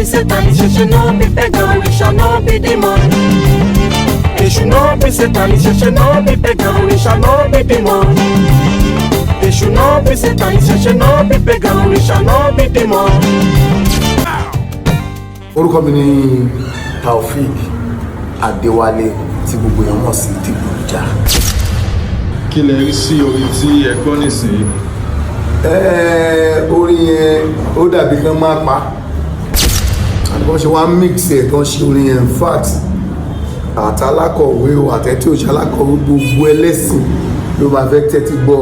Be Satan, ìṣẹ̀ṣe no be pagan, òrìṣà no be demon. Èṣù no be Satan, ìṣẹ̀ṣe no be pagan, òrìṣà no be demon. Èṣù no be Satan, ìṣẹ̀ṣe no be pagan, òrìṣà no be demon. Orúkọ mi ni Taofeek Adéwálé, tí gbogbo èèyàn mọ̀ sí Dìgbòlujà. Kí lẹ rí sí orin tí ẹ gbọ́ nísìnyí? Orin yẹn, ó dàbí kán máa pa àti wọ́n ṣe wá mix ẹ̀ tán, ṣe orin yẹn. In fact, àtàlákọ̀wé o, àtẹ̀tí òṣì alákọ̀wé, gbogbo ẹlẹ́sìn ló máa fẹ́ tẹ́tí gbọ́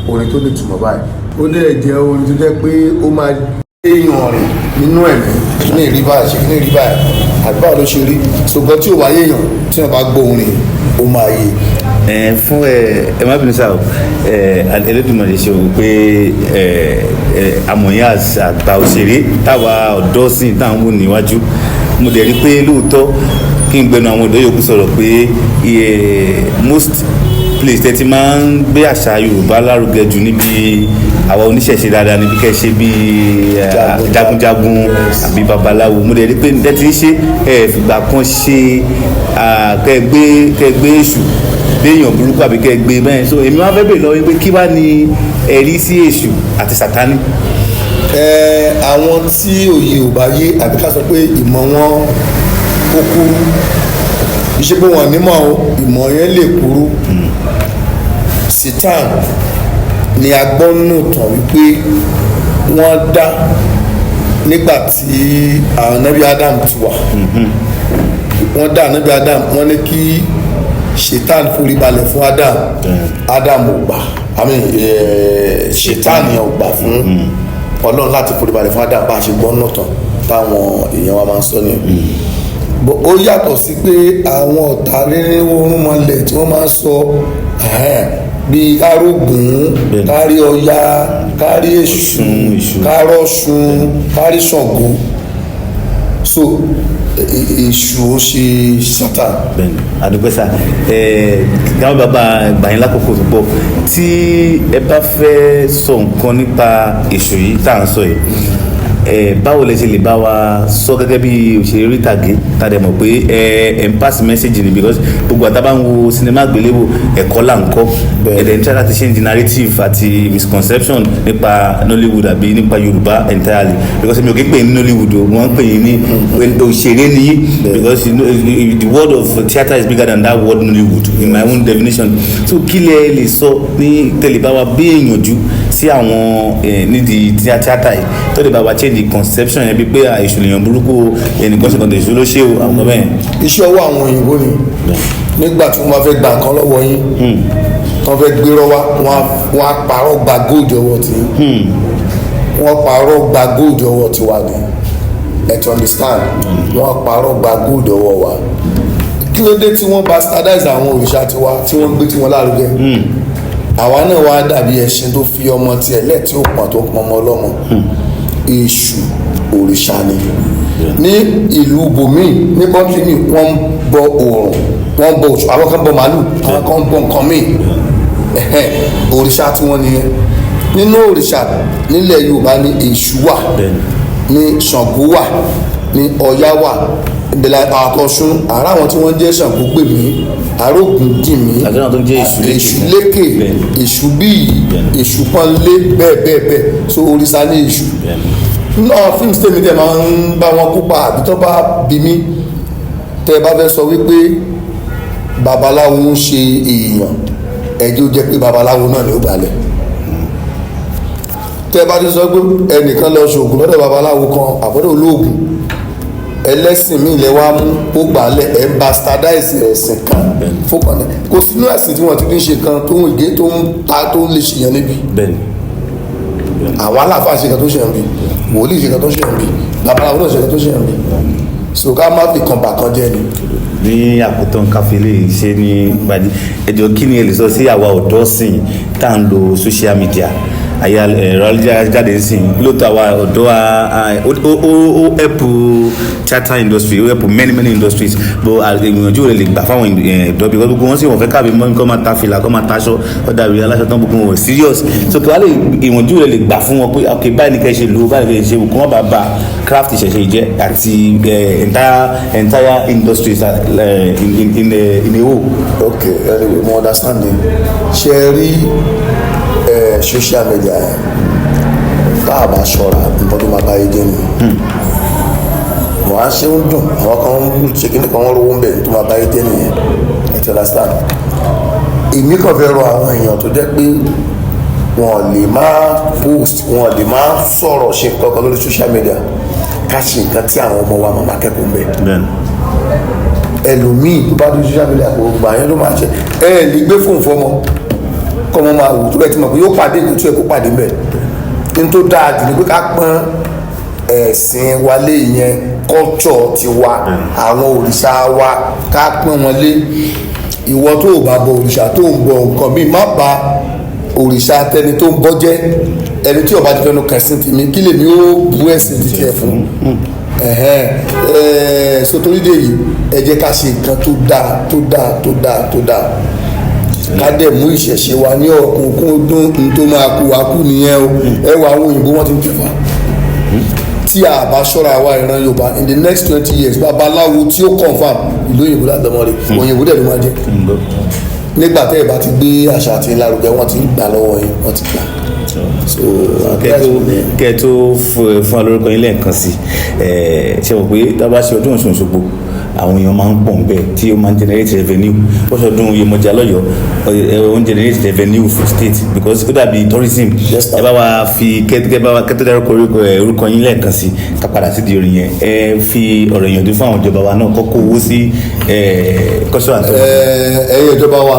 orin tó ní ìtumọ̀ báyìí. Ó dẹ̀ jẹ́ orin tó jẹ́ pé ó máa èèyàn rìn nínú ẹ̀mí, kí ní ìrí báyìí ṣe, kí ní ìrí báyìí, àbí báwo ló ṣe rí. Ṣùgbọ́n tí ò wáyé èèyàn, tí wọ́n bá gbọ́ orin, ó máa yé. Ẹ fún ẹ, ẹ má bínú sáà o. Ẹ Elédùmarè ṣe o pé ẹ ẹ amòye àgbà òṣèré táwa ọ̀dọ́ sí táwọn wò níwájú. Mo dẹ̀ rí pé lóòótọ́, kí n gbẹnu àwọn ọ̀dọ́ yòókù sọ̀rọ̀ pé most place tẹ́ ti máa ń gbé àṣà Yorùbá lárugẹ jù níbi àwa oníṣẹ̀ṣe dáadáa níbi kẹ́ ṣe bí jagunjagun àbí babaláwo. Mo dẹ̀ rí pé tẹ́ ti ń ṣe, ẹ fìgbà kan ṣe kẹ́ gbé èṣù béèyàn burúkú àbí kẹ́ gbé bẹ́ẹ̀. So èmi wá fẹ́ bèèrè lọ́wọ́ yín pé kí wá ní ẹ̀rí sí èṣù àti Sátánì? Ẹ àwọn tí òye ò bá yé, àbí ká sọ pé ìmọ̀ wọn ó kúrú, iṣẹ́ pé wọ́n nímọ̀ o, ìmọ̀ yẹn lè kúrú. Satan ni a gbọ́ nù tàn wípé wọ́n dá nígbà tí ànábì Adam ti wà. Wọ́n dá ànábì Adam, wọ́n ní kí Satan forí balẹ̀ fún Adam. Adam ò gbà, I mean, Satan yẹn ò gbà fún Ọlọ́run láti forí balẹ̀ fún Adam. Bá a ṣe gbọ́ nù tàn táwọn èèyàn wa máa ń sọ ni. Bó ó yàtọ̀ sí pé àwọn ọ̀tá rírí orún mọ́lẹ̀ tí wọ́n máa ń sọ bíi kárógùn, kárí Ọya, kárí Èṣù, Èṣù. Kárọ̀ṣun, kárí Ṣàngó. So Èṣù ó ṣe Satan. Bẹ́ẹ̀ni, àdúgbò sá. Ẹ káwọn bàbá gbàyìn lákòókò tó pọ̀, tí ẹ bá fẹ́ sọ nǹkan nípa èṣù yìí tá à ń sọ yìí, ẹ báwo lẹ ṣe lè bá wa sọ gẹ́gẹ́ bí òṣèré orí ìtàgé, tá a dẹ̀ mọ̀ pé ẹ ẹ ń pass message ni? Because gbogbo àtàbà ń wo sinimá àgbéléwò, ẹ̀kọ́ là ń kọ́. Ẹ dẹ̀ ń try láti change the narrative àti misconception nípa Nollywood àbí nípa Yorùbá entirely, because èmi ò kí ń pè ní Nollywood o, wọ́n ń pè ní òṣèré ní, because you know, the world of theatre is bigger than that word Nollywood in my own definition. So kí lẹ lè sọ ní tẹ̀lé bá wa bí ìyànjú sí àwọn nídìí tíátà yìí tó lè bá wa change the conception yẹn, bíi pé èṣù lèèyàn burúkú o, ẹnìkan ṣe kàn tẹ̀, èṣù ló ṣe o, àwọn kan bẹ́ẹ̀? Iṣẹ́ ọwọ́ àwọn òyìnbó ni. Nígbà tí wọ́n bá fẹ́ gba nǹkan lọ́wọ́ yín, tí wọ́n fẹ́ gbérọ́ wá, wọ́n á parọ́ gba gold ọwọ́ tí wọ́n parọ́ gba gold ọwọ́ tiwa ni. Ẹ ti understand? Wọ́n parọ́ gba gold ọwọ́ wa. Kí ló dé tí wọ́n bastardize àwọn òrìṣà tiwa, tí wọ́n gbé tiwọn lárugẹ? Àwa náà wá dàbí ẹṣin tó fi ọmọ tiẹ̀ lẹ́ẹ̀ tí ó pọ̀n, tó pọn ọmọ ọlọ́mọ. Èṣù òrìṣà ni. Ní ìlú bòmíì, ní country míì, wọ́n ń bọ oòrùn, wọ́n ń bọ oṣù, àwọn kan ń bọ màálù, àwọn kan ń bọ nǹkan míì. Ẹ̀hẹ́n, òrìṣà tí wọ́n nìyẹn. Nínú òrìṣà nílẹ̀ Yorùbá ní Èṣù wà, ní Ṣàngó wà, ní Ọya wà, ìbẹ̀lẹ̀ àtọ̀ṣun, àrà àwọn tí wọ́n jẹ́ Ṣàngó gbèmí, àrógùn dìmí, Àti àwọn tó ń jẹ́ Èṣù lékè. Èṣù lékè, Èṣù bíyì, Èṣù pọ́nlé, bẹ́ẹ̀ bẹ́ẹ̀ bẹ́ẹ̀. So òrìṣà ní Èṣù. Nínú fíìmù tèmi dẹ̀ máa ń bá wọn kópa, àbí tó bá bí mi, tẹ́ ẹ bá fẹ́ sọ wípé babaláwo ń ṣe èèyàn, ẹjọ́ jẹ́ pé babaláwo náà ni ó gbalẹ̀. Tẹ́ ẹ bá ti sọ pé ẹnìkan lọ ṣoògùn lọ́dọ̀ babaláwo kan àbọ̀dọ̀ olóògùn ẹlẹ́sìn míì lẹ wá mú ó gbàlẹ̀, ẹ̀ ń bastardize ẹ̀sìn kan fókàn ní. Kò sínú ẹ̀sìn tí wọ́n ti fi ń ṣe kan tó ń gé, tó ń ta, tó ń lè ṣèyàn níbi. Àwọn aláàfáà ṣe kan tó ṣèyàn bí, wòlíì ṣe kan tó ṣèyàn bí, babaláwo náà ṣe kan tó ṣèyàn bí. So ká má fi kan bà kan jẹ́ ni. Ní àkótán, káfí lè ṣe ní gbàdí ẹjọ́, kí ni ẹ lè sọ sí àwa ọ̀dọ́ sìn tá à ń lo social media? Ayé ẹ̀rọ ayélujára jáde sí lóòótọ́, àwa ọ̀dọ́ wa ó help theatre industry, ó help many many industries, but ìgbìyànjú rẹ̀ lè gbà fáwọn ọ̀dọ́ bí gbogbo wọn sì wọ́n fẹ́ káàbí mọ́ kọ́ máa ta fìlà, kọ́ máa taṣọ, ó dàbí aláṣọ tán, gbogbo wọn serious. So kí wàá lè ìwọ̀njú rẹ̀ lè gbà fún wọn pé, ok, báyìí ni kẹ́ ṣe lò ó, báyìí ni kẹ́ ṣe wò, kó má bàa ba craft ìṣẹ̀ṣe jẹ́ àti entire industries in a whole. Ok, anyway, mo understand you. Ṣe rí social media yẹn, tá a bá ṣọ́ra, nǹkan tó máa bá yé jẹ́ nìyẹn. Wọ́n á ṣe ń dùn, àwọn kan ń ṣe kíní kan, wọ́n rówó ń bẹ̀, tó máa bá yé jẹ́ nìyẹn. Ẹ ti understand? Èmi kàn fẹ́ rọ àwọn èèyàn tó jẹ́ pé wọn lè máa post, wọn lè máa sọ̀rọ̀, ṣe nǹkan kan lórí social media, ká ṣe nǹkan tí àwọn ọmọ wa máa kẹ́kọ̀ọ́ ń bẹ̀. Ẹlòmíì tó bá dé social media, kò gbà yẹn ló máa ṣe. Ẹ lè gbé fóònù fọmọ kọ́mọ máa wò tó bẹ́ẹ̀ tí mo pé yóò pàdé nǹkan tó yẹ kó pàdé mbẹ̀. Ní tó dáa jù ní pé ká pọ́n ẹ̀sìn wa lé, ìyẹn culture tiwa, àwọn òrìṣà wa, ká pọ́n wọn lé. Ìwọ tó o bá bọ òrìṣà, tó ń bọ nǹkan míì, má ba òrìṣà tẹni tó ń bọ jẹ́. Ẹni tí ó bá ti fẹnu kàn sí tèmi, kí lèmi ó bu ẹ̀sìn títí ẹ̀ fún ẹ̀hẹ́n ẹ̀? So torí dé yìí, ẹ jẹ́ ká ṣe nǹkan tó dáa, tó dáa, tó dáa, tó dáa, ká dẹ̀ mú ìṣẹ̀ṣe wa ní ọ̀kúnkúndùn. N tó máa kú wa kú nìyẹn o. Ẹ wà, àwọn òyìnbó wọn ti ń tẹ̀fà. Tí a bá ṣọ́ra wa, ìran Yorùbá, in the next 20 years, babaláwo tí ó confirm ìlú òyìnbó látọmọ rẹ̀, òyìnbó dẹ̀ ló máa jẹ́. Nígbà tẹ́ ẹ bá ti gbé àṣà àti ìlarugẹ, wọ́n ti gbà lọ́wọ́ yín, wọ́n ti gbà. So Kẹ́ tó fún wa lórúkọ yín lẹ́ẹ̀kan sí ẹ, ṣe mọ̀ pé tá a bá ṣe ọdún Ọ̀ṣun Òṣogbo, àwọn èèyàn máa ń pọ̀ nbẹ̀ tí ó máa ń generate revenue. Bó ṣe ọdún Yemọja lọ́yọ̀ọ́, ó ń generate revenue for state because ó dàbí tourism. Yes, sir. Ẹ bá wa fi kẹ́ bá wa kẹ́ tó dárúkọ orúkọ yín lẹ́ẹ̀kan sí, ká padà sí di orin yẹn, ẹ fi ọ̀rọ̀ ìyànjú fún àwọn ìjọba wa náà kọ́kọ́ owó sí kọ́sọ́ àtọ́. Ẹ̀yin ìjọba wa,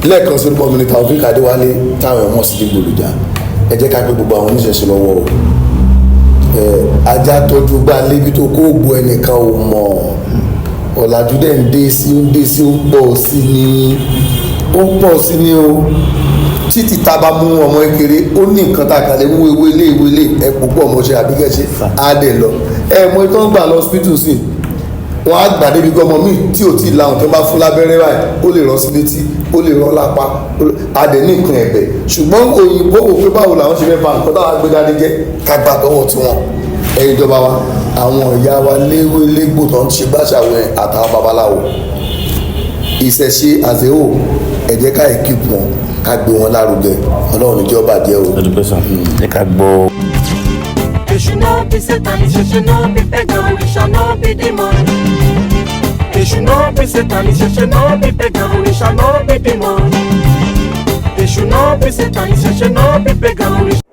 lẹ́ẹ̀kan sí, orúkọ mi ní Taofik Adéwálé, táwọn ọmọ sí Dìgbòlùjà. Ẹ jẹ́ ká gbé gbogbo àwọn oníṣẹ̀ṣe lọ́wọ́ o. Ajá tọ́jú gbá lébi tó kó ògbó, ẹnìkan ò mọ̀. Ọ̀làjú dẹ̀ ń dé sí, ń dé sí, ó ń pọ̀ sí ni, ó ń pọ̀ sí ni o. Títí tá a bá mú ọmọ kékeré, ó ní nǹkan tá a kàn lè mú, ewé lé, ewé lé, ẹ púpọ̀ ọmọ ṣe àbíkẹ́ ṣe á dẹ̀ lọ. Ẹ mọ ìtàn gbà lọ hospital sí, wọn á gbà débi gbọmọ míì tí ò tí ì lahùn, tó bá fún lábẹ́rẹ́ báyìí, ó lè rọ sí létí, ó lè rọ lápá. Adẹ̀ ní nǹkan ẹ̀bẹ̀, ṣùgbọ́n òyìnbó wò pé báwo làwọn ṣe fẹ́ ba nǹkan táwọn gbé dání jẹ́, ká gbà tọwọ́ tiwọn. Ẹ̀yin ìjọba wa, àwọn ìyá wa léwé légbò tó ń ṣe gbàṣàwọ̀ ẹ̀, àtàwọn babaláwo, ìṣẹ̀ṣe àzẹ́wò, ẹ jẹ́ ká equip wọn, ká gbé wọn lárugẹ. Ọlọ́run níjọ́ bàjẹ́ o. Ọdún pẹ̀sán ẹ ká gbọ́. Èṣù no be Satan, ìṣẹ̀ṣe no be pagan, òrìṣà no be demon. Èṣù no be Satan, ìṣẹ̀ṣe no be pagan, òrìṣà no be demon. Èṣù no be Satan, ìṣẹ̀ṣe no be pagan, òrìṣà.